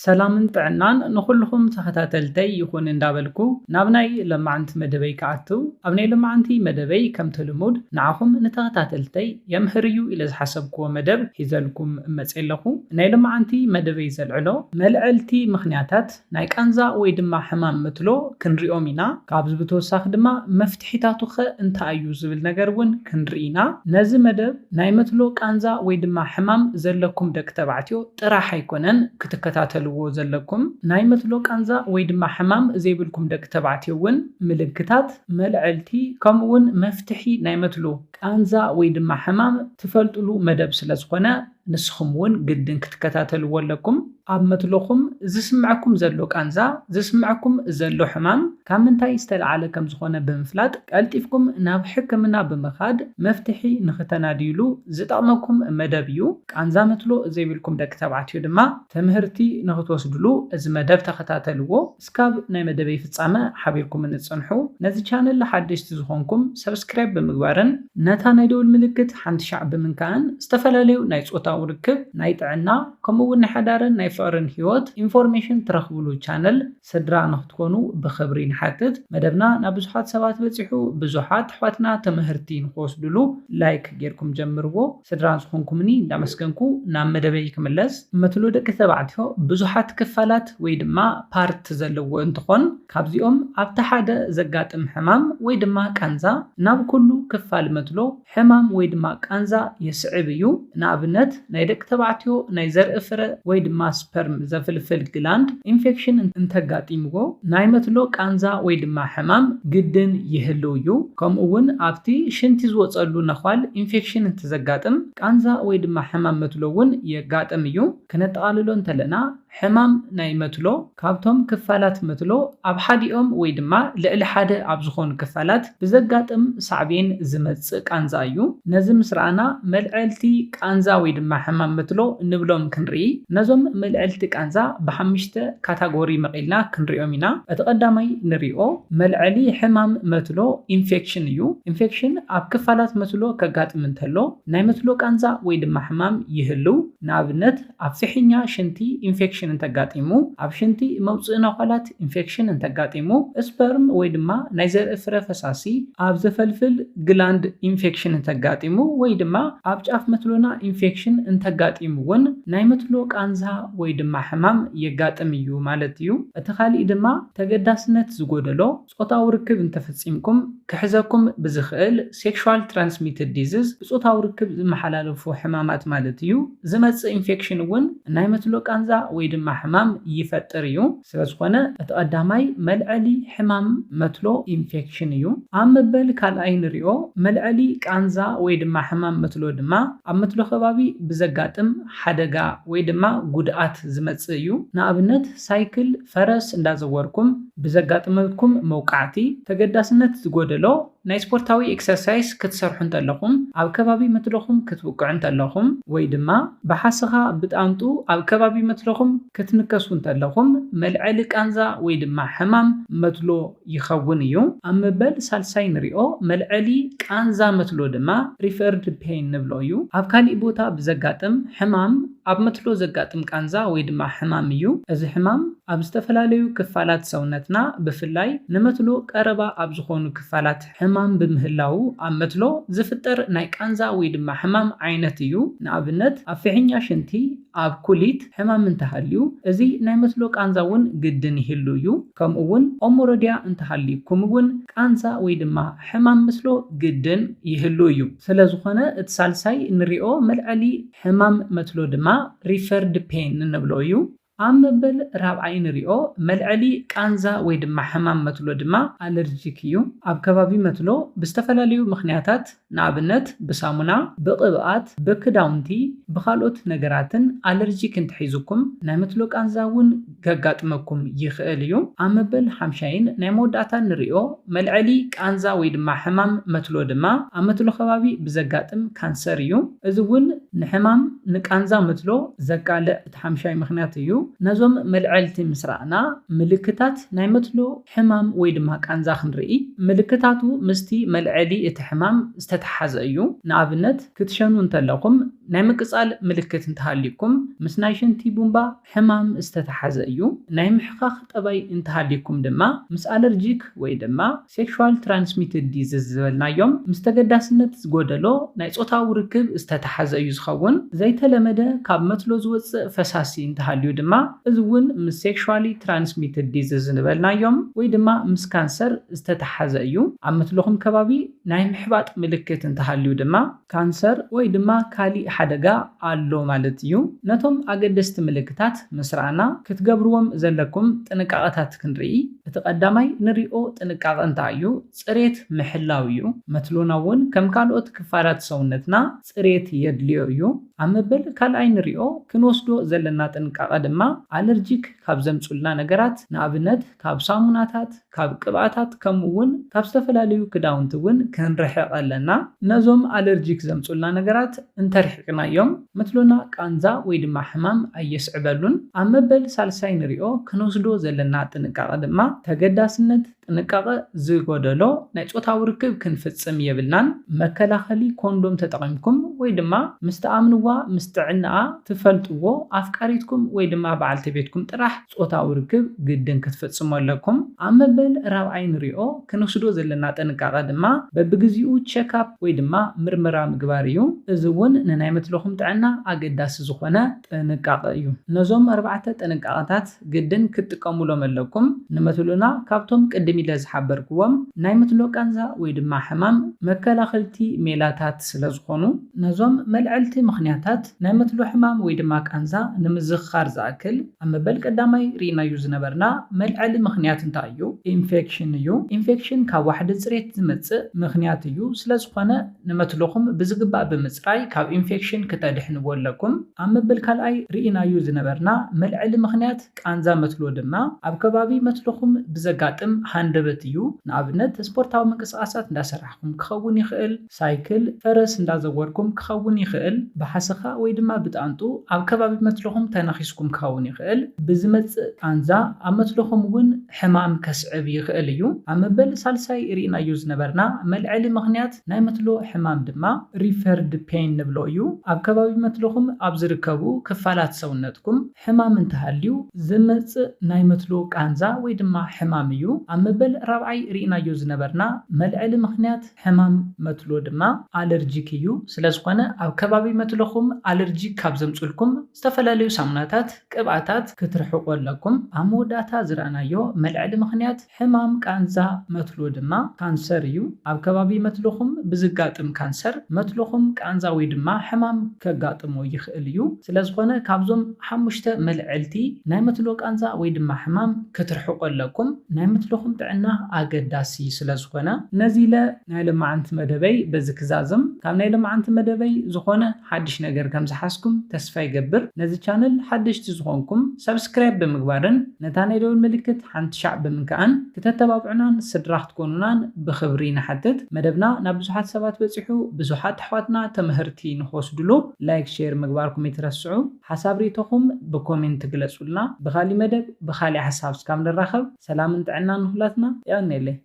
ሰላምን ጥዕናን ንኹልኹም ተኸታተልተይ ይኹን እንዳበልኩ፣ ናብ ናይ ለማዓንቲ መደበይ ክኣትው፣ ኣብ ናይ ለማዓንቲ መደበይ ከምቲ ልሙድ ንዓኹም ንተኸታተልተይ የምህር እዩ ኢለ ዝሓሰብክዎ መደብ ሒዘልኩም እመጽእ ኣለኹ። ናይ ለማዓንቲ መደበይ ዘልዕሎ፣ መልዐልቲ ምኽንያታት ናይ ቃንዛ ወይ ድማ ሕማም መትሎ ክንሪኦም ኢና። ካብዚ ብተወሳኺ ድማ መፍትሒታቱ ኸ እንታይ እዩ ዝብል ነገር እውን ክንርኢ ኢና። ነዚ መደብ ናይ መትሎ ቃንዛ ወይ ድማ ሕማም ዘለኩም ደቂ ተባዕትዮ ጥራሕ ኣይኮነን ክትከታተልዎ ዘለኩም። ናይ መትሎ ቃንዛ ወይ ድማ ሕማም ዘይብልኩም ደቂ ተባዕትዮ እውን ምልክታት፣ መልዐልቲ፣ ከምኡ እውን መፍትሒ ናይ መትሎ ቃንዛ ወይ ድማ ሕማም ትፈልጥሉ መደብ ስለ ዝኾነ፣ ንስኹም እውን ግድን ክትከታተልዎ ኣለኩም። ኣብ መትሎኹም ዝስምዐኩም ዘሎ ቃንዛ፣ ዝስምዐኩም ዘሎ ሕማም ካብ ምንታይ ዝተለዓለ ከም ዝኾነ ብምፍላጥ፣ ቀልጢፍኩም ናብ ሕክምና ብምኻድ መፍትሒ ንኽተናድይሉ ዝጠቕመኩም መደብ እዩ። ቃንዛ መትሎ ዘይብልኩም ደቂ ተባዕትዮ ድማ ትምህርቲ ንኽትወስድሉ እዚ መደብ ተኸታተልዎ። እስካብ ናይ መደበይ ፍጻመ ሓቢርኩምኒ ጽንሑ። ነዚ ቻነል ሓደሽቲ ዝኾንኩም ሰብስክራይብ ብምግባርን ነታ ናይ ደውል ምልክት ሓንቲ ሻዕ ብምንካእን ዝተፈላለዩ ናይ ጾታዊ ርክብ፣ ናይ ጥዕና፣ ከምኡ እውን ናይ ሓዳርን ናይ ፍቕርን ህይወት ኢንፎርሜሽን ትረኽብሉ ቻነል ስድራ ንኽትኮኑ ብኽብሪ ንሓትት። መደብና ናብ ብዙሓት ሰባት በጺሑ፣ ብዙሓት ኣሕዋትና ትምህርቲ ንኽወስድሉ ላይክ ጌርኩም ጀምርዎ። ስድራ ዝኾንኩምኒ እንዳመስገንኩ ናብ መደበይ ክምለስ። መትሎ ደቂ ተባዕትዮ ብዙሓት ክፋላት ወይ ድማ ፓርት ዘለዎ እንትኾን፣ ካብዚኦም ኣብቲ ሓደ ዘጋጥም ሕማም ወይ ድማ ቃንዛ ናብ ኩሉ ክፋል መትሎ ሕማም ወይ ድማ ቃንዛ የስዕብ እዩ። ንኣብነት ናይ ደቂ ተባዕትዮ ናይ ዘርኢ ፍረ ወይ ድማ ስፐርም ዘፍልፍል ግላንድ ኢንፌክሽን እንተጋጢምዎ ናይ መትሎ ቃንዛ ወይ ድማ ሕማም ግድን ይህልው እዩ። ከምኡ እውን ኣብቲ ሽንቲ ዝወፀሉ ነዃል ኢንፌክሽን እንተዘጋጥም ቃንዛ ወይ ድማ ሕማም መትሎ እውን የጋጥም እዩ። ክነጠቓልሎ እንተለና ሕማም ናይ መትሎ ካብቶም ክፋላት መትሎ ኣብ ሓዲኦም ወይ ድማ ልዕሊ ሓደ ኣብ ዝኾኑ ክፋላት ብዘጋጥም ሳዕቤን ዝመጽእ ቃንዛ እዩ። ነዚ ምስ ረኣና መልዐልቲ ቃንዛ ወይ ድማ ሕማም መትሎ እንብሎም ክንርኢ፣ ነዞም መልዐልቲ ቃንዛ ብሓሙሽተ ካታጎሪ መቒልና ክንሪኦም ኢና። እቲ ቀዳማይ ንሪኦ መልዐሊ ሕማም መትሎ ኢንፌክሽን እዩ። ኢንፌክሽን ኣብ ክፋላት መትሎ ከጋጥም እንተሎ ናይ መትሎ ቃንዛ ወይ ድማ ሕማም ይህልው። ንኣብነት ኣብ ፍሒኛ ሽንቲ ኢንፌክሽን እንተጋጢሙ፣ ኣብ ሽንቲ መውፅኢ ነዃላት ኢንፌክሽን እንተጋጢሙ፣ ስፐርም ወይ ድማ ናይ ዘርኢ ፍረ ፈሳሲ ኣብ ዘፈልፍል ግላንድ ኢንፌክሽን እንተጋጢሙ ወይ ድማ ኣብ ጫፍ መትሎና ኢንፌክሽን እንተጋጢሙ እውን ናይ መትሎ ቃንዛ ወይ ድማ ሕማም የጋጥም እዩ ማለት እዩ። እቲ ካሊእ ድማ ተገዳስነት ዝጎደሎ ጾታዊ ርክብ እንተፈጺምኩም ክሕዘኩም ብዝኽእል ሴክሹዋል ትራንስሚትድ ዲዚዝ ብጾታዊ ርክብ ዝመሓላለፉ ሕማማት ማለት እዩ። ዝመጽእ ኢንፌክሽን እውን ናይ መትሎ ቃንዛ ወይ ድማ ሕማም ይፈጥር እዩ። ስለ ዝኾነ እቲ ቀዳማይ መልዐሊ ሕማም መትሎ ኢንፌክሽን እዩ። ኣብ መበል ካልኣይ ንሪኦ መልዐሊ ቃንዛ ወይ ድማ ሕማም መትሎ ድማ ኣብ መትሎ ከባቢ ብዘጋጥም ሓደጋ ወይ ድማ ጉድኣት ዝመጽእ እዩ። ንኣብነት ሳይክል ፈረስ እንዳዘወርኩም ብዘጋጥመኩም መውቃዕቲ ተገዳስነት ዝጎደሎ ናይ ስፖርታዊ ኤክሰርሳይስ ክትሰርሑ እንተለኹም፣ ኣብ ከባቢ መትሎኹም ክትውቅዑ እንተለኹም፣ ወይ ድማ ብሓሰኻ ብጣንጡ ኣብ ከባቢ መትሎኹም ክትንከሱ እንተለኹም፣ መልዐሊ ቃንዛ ወይ ድማ ሕማም መትሎ ይኸውን እዩ። ኣብ መበል ሳልሳይ ንሪኦ መልዐሊ ቃንዛ መትሎ ድማ ሪፈርድ ፔን ንብሎ እዩ። ኣብ ካሊእ ቦታ ብዘጋጥም ሕማም ኣብ መትሎ ዘጋጥም ቃንዛ ወይ ድማ ሕማም እዩ። እዚ ሕማም ኣብ ዝተፈላለዩ ክፋላት ሰውነትና ብፍላይ ንመትሎ ቀረባ ኣብ ዝኾኑ ክፋላት ሕማም ብምህላዉ ኣብ መትሎ ዝፍጠር ናይ ቃንዛ ወይ ድማ ሕማም ዓይነት እዩ። ንኣብነት ኣብ ፍሒኛ ሽንቲ፣ ኣብ ኩሊት ሕማም እንተሃልዩ እዚ ናይ መትሎ ቃንዛ እውን ግድን ይህሉ እዩ። ከምኡ እውን ኦሞሮድያ እንተሃልዩኩም እውን ቃንዛ ወይ ድማ ሕማም መትሎ ግድን ይህሉ እዩ። ስለ ዝኾነ እቲ ሳልሳይ ንሪኦ መልዐሊ ሕማም መትሎ ድማ ሪፈርድ ፔን እንብሎ እዩ። ኣብ መበል ራብዓይ ንሪኦ መልዐሊ ቃንዛ ወይ ድማ ሕማም መትሎ ድማ ኣለርጂክ እዩ። ኣብ ከባቢ መትሎ ብዝተፈላለዩ ምኽንያታት ንኣብነት ብሳሙና፣ ብቕብኣት፣ ብክዳውንቲ፣ ብኻልኦት ነገራትን ኣለርጂክ እንተሒዙኩም ናይ መትሎ ቃንዛ እውን ከጋጥመኩም ይኽእል እዩ። ኣብ መበል ሓምሻይን ናይ መወዳእታን ንሪኦ መልዐሊ ቃንዛ ወይ ድማ ሕማም መትሎ ድማ ኣብ መትሎ ከባቢ ብዘጋጥም ካንሰር እዩ። እዚ እውን ንሕማም ንቃንዛ መትሎ ዘቃልዕ እቲ ሓምሻይ ምኽንያት እዩ። ነዞም መልዐልቲ ምስ ረኣና፣ ምልክታት ናይ መትሎ ሕማም ወይ ድማ ቃንዛ ክንርኢ። ምልክታቱ ምስቲ መልዐሊ እቲ ሕማም ዝተተሓዘ እዩ። ንኣብነት፣ ክትሸኑ እንተለኹም ናይ ምቅጻል ምልክት እንተሃልዩኩም፣ ምስ ናይ ሽንቲ ቡንባ ሕማም ዝተተሓዘ እዩ። ናይ ምሕኻኽ ጠባይ እንተሃልዩኩም ድማ፣ ምስ ኣለርጂክ ወይ ድማ ሴክሹዋል ትራንስሚትድ ዲዚዝ ዝበልናዮም ምስ ተገዳስነት ዝጎደሎ ናይ ጾታዊ ርክብ ዝተተሓዘ እዩ ዝኸውን። ዘይተለመደ ካብ መትሎ ዝወጽእ ፈሳሲ እንተሃልዩ ድማ፣ እዚ እውን ምስ ሴክሹዋሊ ትራንስሚትድ ዲዚዝ ዝበልናዮም ወይ ድማ ምስ ካንሰር ዝተተሓዘ እዩ። ኣብ መትሎኹም ከባቢ ናይ ምሕባጥ ምልክት እንተሃልዩ ድማ፣ ካንሰር ወይ ድማ ካሊእ ሓደጋ ኣሎ ማለት እዩ። ነቶም ኣገደስቲ ምልክታት ምስ ረኣና፣ ክትገብርዎም ዘለኩም ጥንቃቐታት ክንርኢ። እቲ ቀዳማይ ንሪኦ ጥንቃቐ እንታይ እዩ? ጽሬት ምሕላው እዩ። መትሎና እውን ከም ካልኦት ክፋላት ሰውነትና ጽሬት የድልዮ እዩ። ኣብ መበል ካልኣይ ንሪኦ ክንወስዶ ዘለና ጥንቃቐ ድማ፣ ኣለርጂክ ካብ ዘምጹልና ነገራት፣ ንኣብነት ካብ ሳሙናታት፣ ካብ ቅብኣታት፣ ከምኡ እውን ካብ ዝተፈላለዩ ክዳውንቲ እውን ክንርሕቕ ኣለና። ነዞም ኣለርጂክ ዘምጹልና ነገራት እንተርሒቕናዮም፣ መትሎና ቃንዛ ወይ ድማ ሕማም ኣየስዕበሉን። ኣብ መበል ሳልሳይ ንሪኦ ክንወስዶ ዘለና ጥንቃቐ ድማ፣ ተገዳስነት ጥንቃቐ ዝጎደሎ ናይ ጾታዊ ርክብ ክንፍጽም የብልናን። መከላኸሊ ኮንዶም ተጠቒምኩም ወይ ድማ ምስ ትኣምንዋ፣ ምስ ጥዕናኣ ትፈልጥዎ ኣፍቃሪትኩም ወይ ድማ በዓልቲ ቤትኩም ጥራሕ ጾታዊ ርክብ ግድን ክትፍጽሙ ኣለኩም። ኣብ መበል ራብዓይ ንሪኦ ክንወስዶ ዘለና ጥንቃቐ ድማ፣ በብግዜኡ ቸካፕ ወይ ድማ ምርመራ ምግባር እዩ። እዚ እውን ንናይ መትሎኹም ጥዕና ኣገዳሲ ዝኾነ ጥንቃቐ እዩ። ነዞም ኣርባዕተ ጥንቃቐታት ግድን ክትጥቀሙሎም ኣለኩም። ንመትሎና ካብቶም ቅድም ኢለ ዝሓበርክዎም ናይ መትሎ ቃንዛ ወይ ድማ ሕማም መከላኸልቲ ሜላታት ስለ ዝኾኑ፣ ነዞም መልዐልቲ ምኽንያታት ናይ መትሎ ሕማም ወይ ድማ ቃንዛ ንምዝኽኻር ዝኣክል፣ ኣብ መበል ቀዳማይ ርኢናዩ ዝነበርና መልዐሊ ምኽንያት እንታይ እዩ? ኢንፌክሽን እዩ። ኢንፌክሽን ካብ ዋሕዲ ጽሬት ዝመጽእ ምኽንያት እዩ። ስለ ዝኾነ ንመትሎኹም ብዝግባእ ብምጽራይ ካብ ኢንፌክሽን ክተድሕንዎ ኣለኩም። ኣብ መበል ካልኣይ ርኢናዩ ዝነበርና መልዐሊ ምኽንያት ቃንዛ መትሎ ድማ ኣብ ከባቢ መትሎኹም ብዘጋጥም ሃንደበት እዩ። ንኣብነት፣ ስፖርታዊ ምንቅስቓሳት እንዳሰራሕኩም ክኸውን ይኽእል፣ ሳይክል፣ ፈረስ እንዳዘወርኩም ክኸውን ይኽእል፣ ብሓሰኻ ወይ ድማ ብጣንጡ ኣብ ከባቢ መትሎኹም ተነኺስኩም ክኸውን ይኽእል። ብዝመጽእ ቃንዛ ኣብ መትሎኹም እውን ሕማም ከስዕብ ይኽእል እዩ። ኣብ መበል ሳልሳይ ርኢናዮ ዝነበርና መልዐሊ ምኽንያት ናይ መትሎ ሕማም ድማ ሪፈርድ ፔን ንብሎ እዩ። ኣብ ከባቢ መትሎኹም ኣብ ዝርከቡ ክፋላት ሰውነትኩም ሕማም እንተሃልዩ ዝመጽእ ናይ መትሎ ቃንዛ ወይ ድማ ሕማም እዩ። ኣብ መበል ራብዓይ ርኢናዮ ዝነበርና መልዐሊ ምኽንያት ሕማም መትሎ ድማ ኣለርጂክ እዩ። ስለ ዝኾነ ኣብ ከባቢ መትሎኹም ኣለርጂክ ካብ ዘምጹልኩም ዝተፈላለዩ ሳሙናታት፣ ቅብኣታት ክትርሕቁ ኣለኩም። ኣብ መወዳእታ ዝረኣናዮ መልዐሊ ምኽንያት ሕማም ቃንዛ መትሎ ድማ ካንሰር እዩ። ኣብ ከባቢ መትሎኹም ብዝጋጥም ካንሰር መትሎኹም ቃንዛ ወይ ድማ ሕማም ከጋጥሞ ይኽእል እዩ። ስለ ዝኾነ ካብዞም ሓሙሽተ መልዐልቲ ናይ መትሎ ቃንዛ ወይ ድማ ሕማም ክትርሕቁ ኣለኩም። ናይ መትሎኹም ጥዕና ኣገዳሲ ስለ ዝኾነ። ነዚ ኢለ ናይ ሎማዓንቲ መደበይ በዚ ክዛዝም። ካብ ናይ ሎማዓንቲ መደበይ ዝኾነ ሓድሽ ነገር ከም ዝሓዝኩም ተስፋ ይገብር። ነዚ ቻነል ሓደሽቲ ዝኾንኩም ሰብስክራይብ ብምግባርን ነታ ናይ ደወል ምልክት ሓንቲ ሻዕ ብምንካእን ክተተባብዑናን ስድራ ክትኮኑናን ብኽብሪ ንሓትት። መደብና ናብ ብዙሓት ሰባት በጺሑ ብዙሓት ኣሕዋትና ትምህርቲ ንኽወስድሉ ላይክ፣ ሼር ምግባርኩም ይትረስዑ። ሓሳብ ርኢቶኹም ብኮሜንት ግለጹልና። ብኻሊእ መደብ ብኻሊእ ሓሳብ እስካብ ንራኸብ ሰላምን ጥዕናን ንኹላትና። የቐንየለይ።